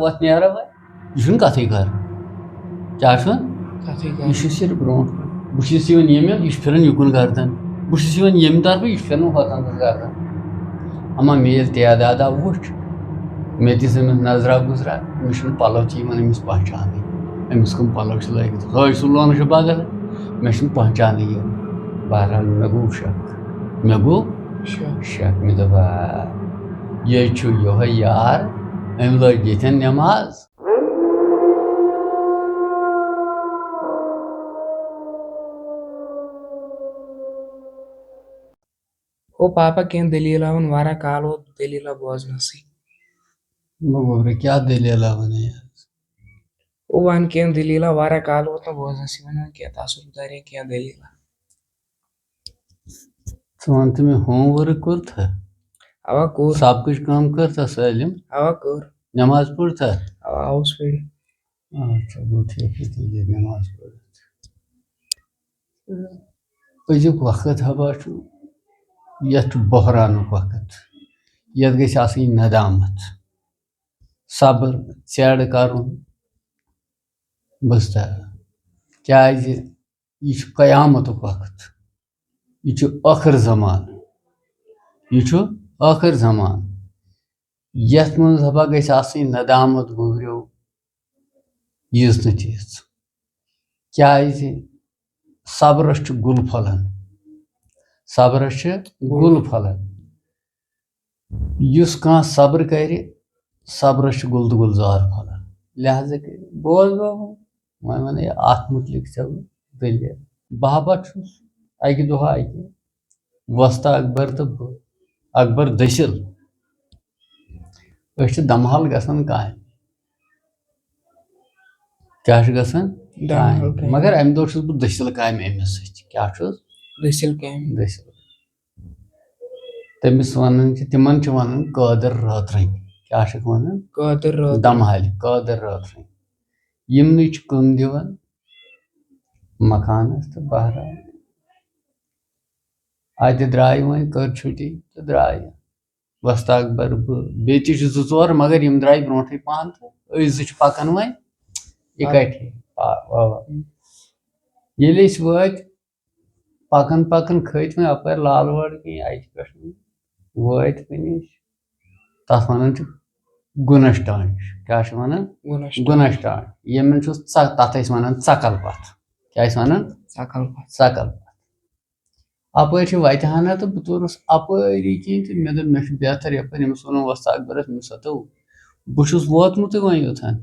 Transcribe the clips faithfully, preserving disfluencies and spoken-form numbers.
وَتھ نیرا وۄنۍ؟ یہِ چھُنہٕ کَتھٕے کَرُن۔ کیٛاہ چھُ؟ کَتھٕے کَرُن۔ یہِ چھُ صرف برونٛٹھ کُن۔ بہٕ چھُس یِوان ییٚمہِ، یہِ چھُ پھِران یِکُن گردن۔ بہٕ چھُس یِوان ییٚمہِ طرفہٕ، یہِ چھُ پھِران ہۄتھ اَنٛدَس گردن۔ اما مےٚ ییٚلہِ تعدادہ وُچھ، مےٚ دِژ أمِس نظرا گُزرا، مےٚ چھُنہٕ پَلو تہِ یِوان أمِس پہچانٕے۔ أمِس کٕم پَلو چھِ لٲگِتھ؟ حٲج سُلون چھُ بدل، مےٚ چھُنہٕ پہچانٕے یِوان۔ بہرحال، مےٚ گوٚو شک۔ مےٚ گوٚو شک۔ شک۔ مےٚ دوٚپ، آ، یے چھُ یِہوٚے یار، أمۍ لٲج ییٚتٮ۪ن نٮ۪ماز۔ او پاپا، کینٛہہ دٔلیٖلہ وَن، واریاہ کال ووت دٔلیٖلہ بوزنَسٕے۔ مےٚ گوٚبرا، کیٛاہ دٔلیٖلہ وَنَے حظ؟ او وَن کینٛہہ دٔلیٖلہ، واریاہ کال ووت نہٕ بوزنَسٕے، وَن وَن کینٛہہ تصرُف دارٮ۪ن کینٛہہ دٔلیٖلہ۔ ژٕ وَن تہٕ مےٚ، ہوم ؤرٕک کوٚرتھا؟ اَوا کوٚر۔ سبقٕچ کٲم کٔرتھا سٲلِم؟ اَوا کوٚر۔ نٮ۪ماز پٔرتھا؟ اَوا آوُس پٔرِتھ۔ اچھا، گوٚو ٹھیٖک، ییٚلہِ نٮ۪ماز پٔرِتھ۔ أزیُک وقت ہبا چھُ، یَتھ چھُ بحرانُک وقت، یَتھ گژھِ آسٕنۍ ندامت، صبر، ژیرٕ کَرُن۔ بوٗزتھا؟ کیٛازِ یہِ چھُ قیامتُک وقت، یہِ چھُ ٲخر زمان، یہِ چھُ ٲخر زمان، یَتھ منٛز ہبا گژھِ آسٕنۍ ندامت گوٚبریو، ییٖژ نہٕ تیٖژ۔ کیٛازِ؟ صبرس چھُ گُل پھۄلان، صبرس چھِ گُل پھۄلان۔ یُس کانٛہہ صبر کرِ، صبرس چھُ گُل تہٕ گُلزار پھۄلان۔ لہذا کٔرِو، بوز بابا، وۄنۍ وَنے اَتھ مُتعلِق ژےٚ بہٕ دٔلیٖل۔ بہٕ ہبا چھُس اَکہِ دۄہ اَکہِ وۄستہٕ اکبر تہٕ بہٕ، اکبر دٔسِل، أسۍ چھِ دمحال گژھان کامہِ۔ کیٛاہ چھُ گژھان؟ دمحال کامہِ۔ مگر اَمہِ دۄہ چھُس بہٕ دٔسِل کامہِ أمِس سۭتۍ۔ کیٛاہ چھُس؟ دٔسِل کامہِ۔ دٔسِل۔ تٔمِس وَنان چھِ، تِمن چھِ وَنان قٲدر رٲترٕنۍ۔ کیٛاہ چھِکھ وَنان؟ قٲدر رٲترٕنۍ۔ دمحالہِ قٲدر رٲترٕنۍ۔ یِمنٕے چھِ کٕم دِوان؟ مکانس۔ تہٕ بہرحال، اَتہِ درٛاے وۄنۍ، کٔر چھُٹی تہٕ درٛاے۔ وۄستہٕ اکبر، بہٕ، بیٚیہِ تہِ چھِ زٕ ژور، مگر یِم درٛاے برونٛٹھٕے پہن تہٕ أسۍ زٕ چھِ پکان وۄنۍ اِکٹھے۔ آ، اوا۔ ییٚلہِ أسۍ وٲتۍ، پکان پکان کھٔتۍ وۄنۍ اپٲرۍ لال وٲڈ کِنۍ، اَتہِ پٮ۪ٹھ وٲتۍ کُنہِ، تَتھ وَنان چھِ گُنَش ٹانٛڈ۔ کیٛاہ چھِ وَنان؟ گُنَش۔ گُنَش ٹانٛڈ۔ یِمَن چھُ ژَ-، تَتھ ٲسۍ وَنان ژَکَل پَتھ۔ کیٛاہ ٲسۍ وَنان؟ ژَکَل پَتھ۔ ژَکَل پَتھ۔ اَپٲرۍ چھِ وَتہِ ہنا تہٕ بہٕ تورُس اَپٲری کِنۍ تہٕ مےٚ دوٚپ، مےٚ چھُ بہتر یَپٲرۍ، أمِس ووٚنُم وۄستہٕ اکبرَس، مےٚ دوٚپُس، ہَتو، بہٕ چھُس ووتمُتٕے وۄنۍ یوٚتَن۔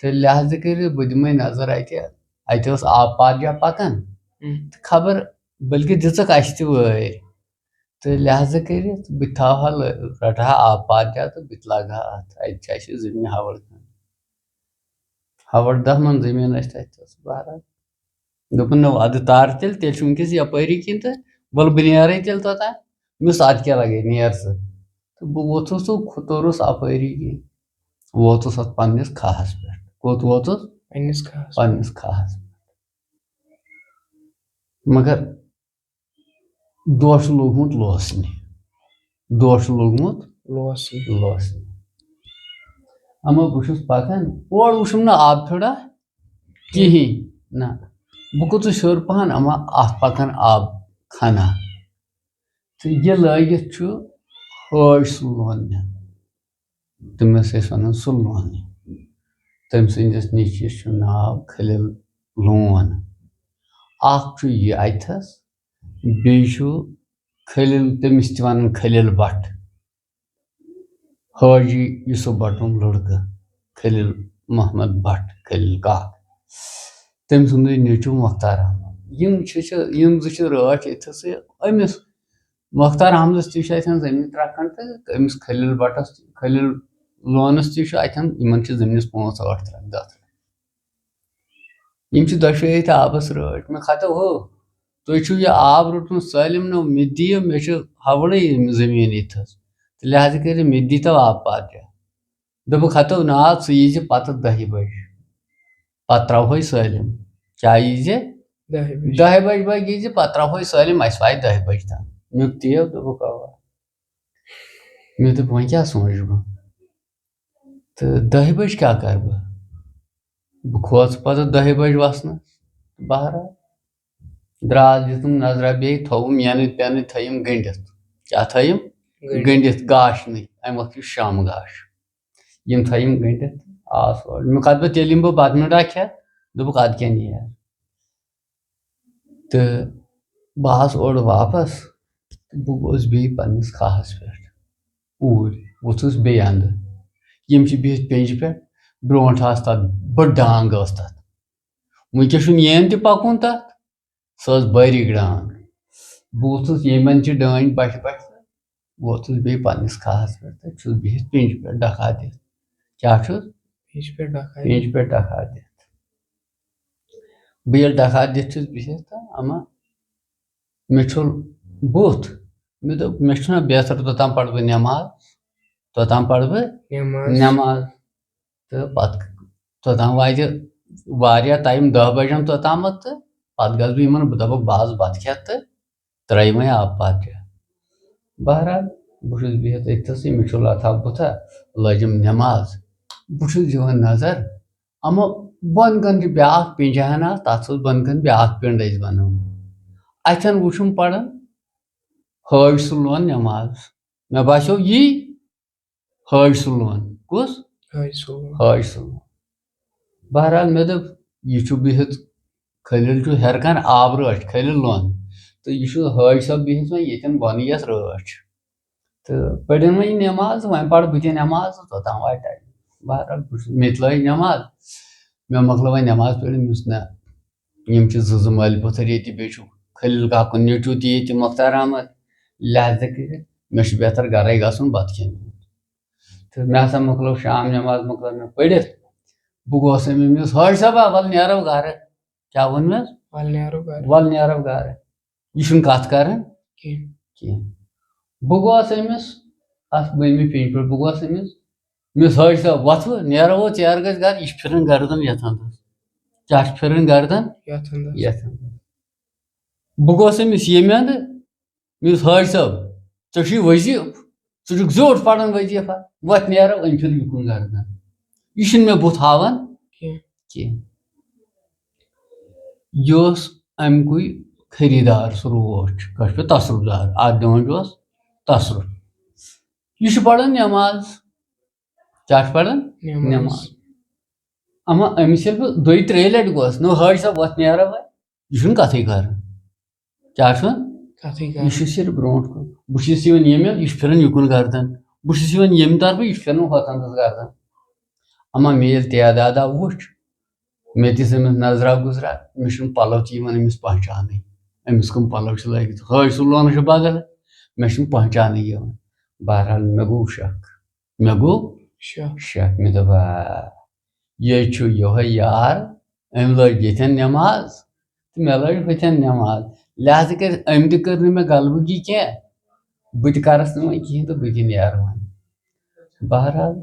تہٕ لہذا کٔرِتھ بہٕ دِمَے نظر اَتہِ، اَتہِ اوس آب پادجا پَکان۔ ہُم۔ تہٕ خبر بلکہِ دِژٕکھ اَسہِ تہِ وٲرۍ۔ تہٕ لہذا کٔرِتھ بہٕ تہِ تھاوٕ ہا لٲ-، رَٹہٕ ہا آب پادجا تہٕ بہٕ تہِ لاگہٕ ہا اَتھ۔ اَتہِ چھِ اَسہِ زٔمیٖن ہَوَڑ کھنٛڈ۔ ہَوَڑ دَہ مَن زٔمیٖن ٲسۍ تَتہِ، تہٕ بہرحال دوٚپُن، نو اَدٕ تَر تیٚلہِ، تیٚلہِ چھُ وٕنکیٚس یَپٲری کِنۍ تہٕ وَلہٕ بہٕ نیرَے تیٚلہِ توٚتام۔ مےٚ ووٚنُس، اَدٕ کیٛاہ لَگے، نیر ژٕ۔ تہٕ بہٕ ووٚتھُس تہٕ کھوٚتُرُس اَپٲری کِنۍ، ووتُس اَتھ پنٛنِس کھاہَس پٮ۪ٹھ۔ کوٚت ووتُس؟ پنٛنِس کھاہَس۔ پنٛنِس کھاہَس پٮ۪ٹھ۔ مگر دۄہ چھُ لوٚگمُت لوسنہِ، دۄہ چھُ لوٚگمُت لوسنہِ۔ لوسنہِ۔ اما بہٕ چھُس پکان، اورٕ وٕچھُم نہٕ آب پھیوٚڑا کِہیٖنۍ نہ۔ بہٕ کوٚتُس ہیوٚر پہن، اما اَتھ پکان آب کھنہ۔ تہٕ یہِ لٲگِتھ چھُ حٲج سُہ لوننہِ۔ تٔمِس ٲسۍ وَنان سُہ لونہِ۔ تٔمۍ سٕنٛدِس نیٚچوِس چھُ ناو خلیل لون۔ اکھ چھُ یہِ اَتھَس، بیٚیہِ چھُ خلیل، تٔمِس تہِ وَنان خلیل بٹ۔ حٲجی یوسف بٹُن لڑکہٕ، خلیل محمد بٹ، خلیل کاک۔ تٔمۍ سُنٛدُے نیٚچوٗ مۄختار احمد۔ یِم چھِ، چھِ، یِم زٕ چھِ رٲچھ أتھَسٕے۔ أمِس مۄختار احمدس تہِ چھُ اَتھٮ۪ن زٔمیٖن ترٛکھ کھنٛڈ تہٕ أمِس خلیل بٹس، خلیل لونس تہِ چھُ اَتھٮ۪ن، یِمن چھِ زٔمیٖنس پانٛژھ ٲٹھ ترٛکھ، دَہ ترٛکھ۔ یِم چھِ دۄشوے أتھۍ آبس رٲچھ۔ مےٚ کھتو ہو، تُہۍ چھِو یہِ آب روٚٹمُت سٲلِم نو مےٚ دِیِو، مےٚ چھِ ہَوڑٕے یِم زٔمیٖن ییٚتھس۔ تہٕ لہذا کٔرِو مےٚ دیٖتو آب پادجا۔ دوٚپُکھ، ہتو نا، ژٕ ییٖزِ پتہٕ دَہہِ بجہِ۔ پتہٕ ترٛاوہوے سٲلِم۔ کیٛاہ ییٖزِ؟ دَہہِ بجہِ۔ دَہہِ بجہِ بٲگۍ ییٖزِ، پتہٕ ترٛاوہوے سٲلِم، اَسہِ واتہِ دَہہِ بجہِ تام۔ نیُک تیٖل، دوٚپُکھ، اَوا۔ مےٚ دوٚپ، وۄنۍ کیٛاہ سونٛچہٕ بہٕ؟ تہٕ دَہہِ بَجہِ کیٛاہ کَرٕ بہٕ؟ بہٕ کھوژٕ پَتہٕ دَہہِ بَجہِ وَسنَس۔ بہرحال، درٛاس، دِژٕم نظرہ، بیٚیہِ تھوٚوُم یَنہٕ پٮ۪نہٕ تھٲیِم گٔنٛڈِتھ۔ کیٛاہ تھٲیِم؟ گٔنٛڈِتھ۔ گٔنٛڈِتھ گاش نٕے، اَمہِ وقتہٕ چھُ شامہٕ گاش۔ یِم تھٲیِم گٔنٛڈِتھ، آس اورٕ۔ مےٚ کَتہٕ بہٕ تیٚلہِ یِمہٕ بہٕ بَتہٕ میوٚنٛڈا کھٮ۪تھ، دوٚپُکھ، اَدٕ کیٛاہ نیر۔ تہٕ بہٕ آس اورٕ واپس، تہٕ بہٕ گوس بیٚیہِ پننِس کھاہس پٮ۪ٹھ۔ اوٗرۍ ووٚتھُس بیٚیہِ اندٕ۔ یِم چھِ بِہِتھ پٮ۪نجہِ پٮ۪ٹھ، برونٛٹھ آسہٕ تتھ بٔڑ ڈانٛگ ٲس تتھ۔ وٕنکیٚس چھُنہٕ یین تہِ پکُن تتھ، سۄ ٲس باریٖک ڈانٛگ۔ بہٕ ووٚتھُس ییٚمہِ اندٕ چھِ ڈٲنۍ بٹھِ بٹھِ، ووتُس بیٚیہِ پننِس کھاہس پٮ۪ٹھ تہٕ چھُس بِہِتھ پٮ۪نجہِ پٮ۪ٹھ ڈکھا دِتھ۔ کیٛاہ چھُس؟ پٮ۪نجہِ پٮ۪ٹھ ڈکھا دِتھ۔ پٮ۪نجہِ پٮ۪ٹھ ڈکھا دِتھ۔ بہٕ ییٚلہِ ڈکھا دِتھ چھُس بِہِتھ تہٕ اما مےٚ چھوٚل بُتھ۔ مےٚ دوٚپ، مےٚ چھُنہ بہتر، توٚتام پرٕ بہٕ نٮ۪ماز، توٚتام پرٕ بہٕ نٮ۪ماز۔ نٮ۪ماز۔ تہٕ پتہٕ توٚتام واتہِ واریاہ ٹایم، دَہ بجن توٚتامَتھ، تہٕ پتہٕ گژھٕ بہٕ یِمن، بہٕ دَپَکھ، بہٕ آس بَتہٕ کھٮ۪تھ تہٕ ترٛٲیِو وۄنۍ آب پاترِ۔ بہرحال، بہٕ چھُس بِہِتھ أتھۍ تھسٕے، مےٚ چھُ لَتھا بُتھا، لٲجِم نٮ۪ماز۔ بہٕ چھُس دِوان نظر، اَما بۄن کَن چھِ بیٛاکھ پِنجہٕ ہنا، تَتھ ٲس بۄن کَن بیٛاکھ پِنڈ أسۍ بَنٲومٕژ۔ اَتھٮ۪ن وُچھُم پَران، حٲج سُہ لون نٮ۪ماز۔ مےٚ باسیو یی حٲج سُہ لون۔ کُس؟ حٲج سُہ لون۔ حٲج سُہ لون۔ بہرحال، مےٚ دوٚپ، یہِ چھُ بِہِتھ، خٔلیٖل چھُ ہیٚرِ کَن آبہٕ رٲچھ، خٔلیٖل لون۔ تہٕ یہِ چھُ حٲج صٲب بِہِتھ وۄنۍ ییٚتٮ۪ن بۄنہٕ یَتھ رٲچھ۔ تہٕ پٔرِن وۄنۍ نٮ۪ماز، وۄنۍ پَرٕ بہٕ تہِ نٮ۪ماز، تہٕ توٚتام واتہِ ٹایم۔ بہرحال، بہٕ چھُس، مےٚ تہِ لٲج نٮ۪ماز۔ مےٚ مۄکلٲو وۄنۍ نٮ۪ماز پٔرِتھ، مےٚ ووٚنُس، نہ، یِم چھِ زٕ زٕ مٲلۍ پوٚتھٕر ییٚتہِ، بیٚیہِ چھُ خلیل کاکُن نیٚچوٗ تہِ ییٚتہِ، مۄختار احمد۔ لہذا کٔرِتھ مےٚ چھُ بہتر گرے گژھُن بتہٕ کھیٚنہِ۔ تہٕ مےٚ ہسا مۄکلٲو شام نٮ۪ماز، مۄکلٲو مےٚ پٔرِتھ۔ بہٕ گوس أمِس، مےٚ ووٚنُس، حٲج صٲبا، وَلہٕ نیرو گرٕ۔ کیٛاہ ووٚن مےٚ؟ وَلہٕ نیرو گرٕ۔ وَلہٕ نیرو گرٕ۔ یہِ چھُنہٕ کَتھ کَران کینٛہہ۔ کینٛہہ۔ بہٕ گوس أمِس، اَتھ بٔنمہِ پِنٛجہِ پٮ۪ٹھ، بہٕ گوس أمِس، مےٚ ووٚنُس، حٲج صٲب، وۄتھوٕ، نیرو، ژیر گژھِ گرٕ، یہِ چھِ پھِران گردن یَتھ اَندَس۔ کیٛاہ چھِ پھِران گردن؟ یَتھ اَندَس۔ یَتھ اَندَس۔ بہٕ گوس أمِس ییٚمہِ اَندٕ، مےٚ ووٚنُس، حٲج صٲب، ژےٚ چھُے وظیٖفہٕ، ژٕ چھُکھ زیوٗٹھ پَران وظیٖفہ، وۄتھ نیرو، أمۍ پھِر یُکُن گردن۔ یہِ چھُنہٕ مےٚ بُتھ ہاوان کینٛہہ۔ کینٛہہ۔ یہِ اوس اَمہِ کُے خریٖدار، سُہ روچھ، کٲشِر پٲٹھۍ تصرُف دار، اَتھ دِوان چھُ اوس تصرُف۔ یہِ چھُ پَران نٮ۪ماز۔ کیٛاہ چھُ پَران؟ نٮ۪ماز۔ نٮ۪ماز۔ اما أمِس ییٚلہِ بہٕ دۄیہِ ترٛیٚیہِ لَٹہِ گوس، نہ حٲج صٲب، وۄتھ نیرو وۄنۍ، یہِ چھُنہٕ کَتھٕے کَران۔ کیٛاہ چھُ؟ کَتھٕے کَران۔ یہِ چھُ صرف برونٛٹھ کُن۔ بہٕ چھُس یِوان ییٚمہِ، یہِ چھُ پھِران یُکُن گردن۔ بہٕ چھُس یِوان ییٚمہِ طرفہٕ، یہِ چھُ پھِران ہۄتھ اَندَس گردن۔ اما مےٚ ییٚلہِ تعدادہ وُچھ، مےٚ دِژ أمِس نظرا گُزرا، مےٚ چھُنہٕ پَلو تہِ یِوان أمِس پہچانٕے۔ أمِس کٕم پَلو چھِ لٲگِتھ؟ حٲج سُہ لونہٕ چھُ بدل، مےٚ چھُنہٕ پہچانٕے یِوان۔ بہرحال، مےٚ گوٚو شک۔ مےٚ گوٚو شک۔ شک۔ مےٚ دوٚپ، آ، یے چھُ یِہوٚے یار، أمۍ لٲج ییٚتٮ۪ن نٮ۪ماز تہٕ مےٚ لٲج ہُتٮ۪ن نٮ۪ماز۔ لہذا کٔرِتھ أمۍ تہِ کٔر نہٕ مےٚ غلبگی کینٛہہ، بہٕ تہِ کَرَس نہٕ وۄنۍ کِہیٖنۍ تہٕ بہٕ تہِ نیرٕ وۄنۍ۔ بہرحال،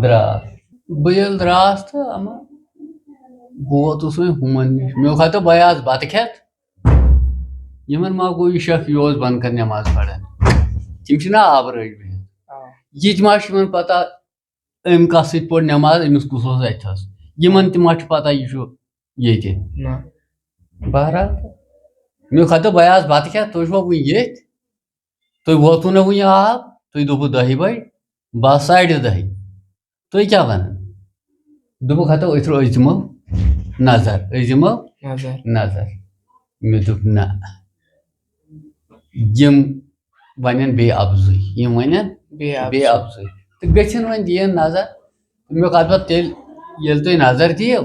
درٛاس۔ بہٕ ییٚلہِ درٛاس تہٕ اَما بہٕ ووتُس وۄنۍ ہُمَن نِش۔ مےٚ ووٚن، ہَتو بہٕ آس بَتہٕ کھٮ۪تھ، یِمَن ما گوٚو یہِ شک، یہِ اوس بۄنہٕ کَنہِ نٮ۪ماز پَران۔ تِم چھِنہ آبہٕ رٲچھ بِہِتھ۔ آ۔ یہِ تہِ ما چھُ یِمَن پَتہ، أمۍ کَس سۭتۍ پوٚر نٮ۪ماز، أمِس کُس اوس اَتھَس؟ یِمَن تہِ ما چھُ پَتہ یہِ چھُ ییٚتہِ؟ نہ۔ بہرحال، مےٚ ووٚن، ہَتو بہٕ آس بَتہٕ کھٮ۪تھ، تُہۍ چھِوا وٕنہِ ییٚتھۍ؟ تُہۍ ووتوُ نہ وُنہِ آب، تُہۍ دوٚپوُ دَہہِ بَجہِ، بہٕ آس ساڑِ دَہہِ۔ تُہۍ کیٛاہ وَنان؟ دوٚپُکھ، ہَتو أتھۍ رو-، أسۍ دِمو نظر، أسۍ دِمو نظر۔ نظر۔ مےٚ دوٚپ، نہ، یِم وَنن بیٚیہِ اَپزُے، یِم وَنن بیٚیہِ اَپزُے۔ بیٚیہِ اَپزُے۔ تہٕ گٔژھِنۍ وۄنۍ دِیِن نظر۔ مےٚ دوٚپ، اَدٕ وۄنۍ تیٚلہِ، ییٚلہِ تُہۍ نظر دِیِو،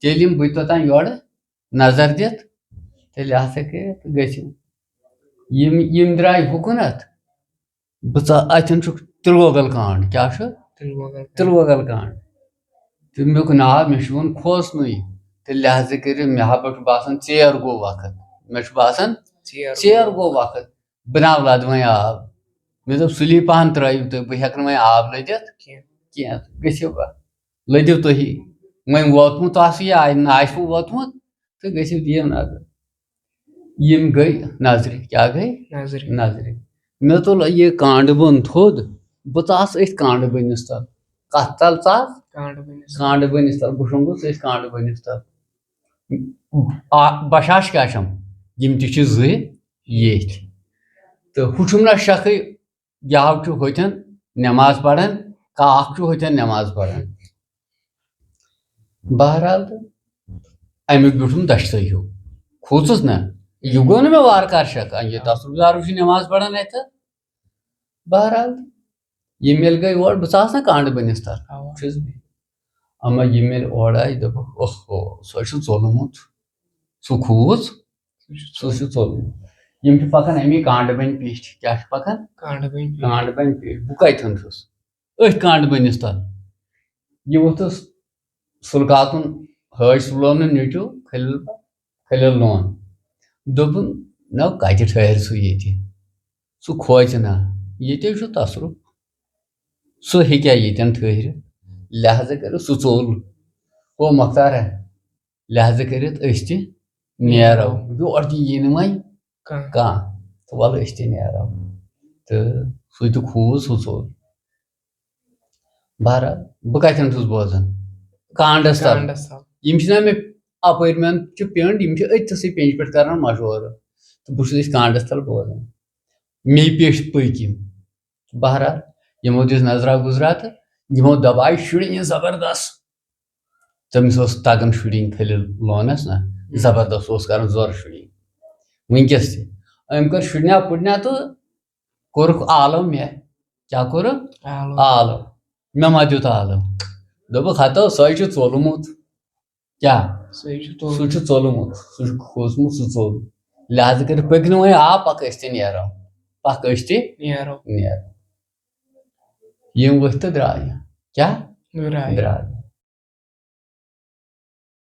تیٚلہِ یِمہٕ بہٕ توٚتام یورٕ نظر دِتھ، تیٚلہِ ہسا کٔرِتھ گٔژھِو۔ یِم، یِم درٛاے ہُکُنَتھ، بہٕ ژا-، اَتٮ۪ن چھُکھ تِلوگل کانٛڈ۔ کیٛاہ چھُ؟ تِلوگل کانٛڈ۔ تِلوگل کانٛڈ۔ تہٕ مےٚ کُن آو، مےٚ چھُ وۄنۍ کھوژنُے۔ تہٕ لہذا کٔرِتھ مےٚ ہا چھُ باسان، ژیر گوٚو وقت۔ مےٚ چھُ باسان، ژیر ژیر گوٚو۔ گوٚو وقت۔ بہٕ نہ لَدٕ وۄنۍ آب۔ مےٚ دوٚپ، سُلی پَہَن ترٛٲیِو تُہۍ، بہٕ ہٮ۪کہٕ نہٕ وۄنۍ آب لٔدِتھ کینٛہہ۔ کینٛہہ۔ گٔژھِو بہٕ۔ لٔدِو تُہی۔ وۄنۍ ووتمُت آسہٕ یہِ، آ-، نہ آسہِ وۄنۍ ووتمُت، تہٕ گٔژھِو دِیِو نظر۔ یِم گٔے نظرِ۔ کیٛاہ گٔے؟ نظرِ۔ نظرِ۔ مےٚ تُل یہِ کانٛڈٕ بۄن تھوٚد، بہٕ ژاس أتھۍ کانٛڈٕ بٔنِس تَل۔ کَتھ تَل ژاس؟ کانٛڈٕ بٔنِس۔ کانٛڈٕ بٔنِس تَل، بہٕ شۄنٛگُس أتھۍ کانٛڈٕ بٔنِس تَل۔ آ، بشاش کیٛاہ چھَم؟ یِم تہِ چھِ زٕ ییٚتھۍ۔ تہٕ ہُہ چھُم نہ شکھٕے، گٮ۪و چھُ ہوٚتٮ۪ن نٮ۪ماز پران، کاکھ چھُ ہوٚتٮ۪ن نٮ۪ماز پران۔ بہرحال، تہٕ اَمیُک بیوٗٹھُم دٔچھتھٕے ہیوٗ۔ کھوٗژُس نہ، یہِ گوٚو نہٕ مےٚ وارٕ کارٕ شک، یہِ تصرُف دار چھُ نٮ۪ماز پران اَتہِ۔ بہرحال، یِم ییٚلہِ گٔے اورٕ، بہٕ ژاس نہ کانٛڈٕ بٔنِس تَل۔ اَوا۔ چھُس بہٕ۔ اما یِم ییٚلہِ اورٕ آیہِ، دوٚپُکھ، اوہ ہو، سُہ چھُ ژوٚلمُت، سُہ کھوٗژ، سُہ چھُ سُہ چھُ ژوٚلمُت۔ یِم چھِ پکان اَمی کانٛڈٕ بٔنۍ پیٚٹھۍ۔ کیٛاہ چھِ پکان؟ کانٛڈٕ بٔنۍ پیٚٹھۍ۔ کانٛڈٕ بٔنۍ پیٚٹھۍ۔ بہٕ کَتہِ ہُنٛد چھُس؟ أتھۍ کانٛڈٕ بٔنِس تَل۔ یہِ ووٚتھُس سُلہٕ کاکُن، حٲج سُلونُن نیٚچوٗ خلیل، خلیل لون۔ دوٚپُن، نہ، کَتہِ ٹھٔہرِ سُہ ییٚتہِ؟ سُہ کھوژِ نا، ییٚتے چھُ تصرُف۔ سُہ ہیٚکیٛاہ ییٚتٮ۪ن ٹھٔہرِتھ؟ لہذا کٔرِتھ سُہ ژوٚل۔ گوٚو مۄختارا، لہذا کٔرِتھ أسۍ تہِ نیرو۔ یور تہِ یی نہٕ وۄنۍ کانٛہہ۔ کانٛہہ۔ تہٕ وَلہٕ أسۍ تہِ نیرو۔ تہٕ سُہ تہِ کھوٗژ، سُہ ژوٚل۔ بہرحال، بہٕ کَتٮ۪ن چھُس بوزان؟ کانٛڈَس تَل۔ کانٛڈَس تَل۔ یِم چھِنہ مےٚ اَپٲرۍ، مےٚ چھِ پِنٛڈ، یِم چھِ أتھۍ سٕے پِنٛجہِ پٮ۪ٹھ کَران مَشورٕ۔ تہٕ بہٕ چھُس أتھۍ کانٛڈَس تَل بوزان۔ مے پیٚٹھۍ پٔکۍ یِم۔ بہرحال، یِمو دِژ نظرا گُزرا تہٕ یِمو دَبایہِ شُرٮ۪ن یہِ زبردست۔ تٔمِس اوس تَگان شُرِنۍ، خلیل لونَس نہ، زبردست اوس کَران زورٕ شُرِنۍ۔ وٕنکیٚس تہِ۔ أمۍ کٔر شُرنیا پُرنیا تہٕ کوٚرُکھ آلو مےٚ۔ کیٛاہ کوٚرُکھ؟ آلو۔ آلو۔ مےٚ ما دیُت آلو؟ دوٚپُکھ، ہَتو، سُے چھُ ژوٚلمُت۔ کیٛاہ؟ سُے چھُ سُہ ژوٚلمُت۔ چھُ ژوٚلمُت، سُہ چھُ کھوٗژمُت، سُہ ژوٚل۔ لہذا کٔرِتھ پٔکۍ نہٕ وۄنۍ، آ، پَکھ أسۍ تہِ نیرو، پَکھ أسۍ تہِ نیرو۔ نیرو۔ یِم ؤتھۍ تہٕ درٛاے۔ کیٛاہ؟ درٛاے۔ درٛاے۔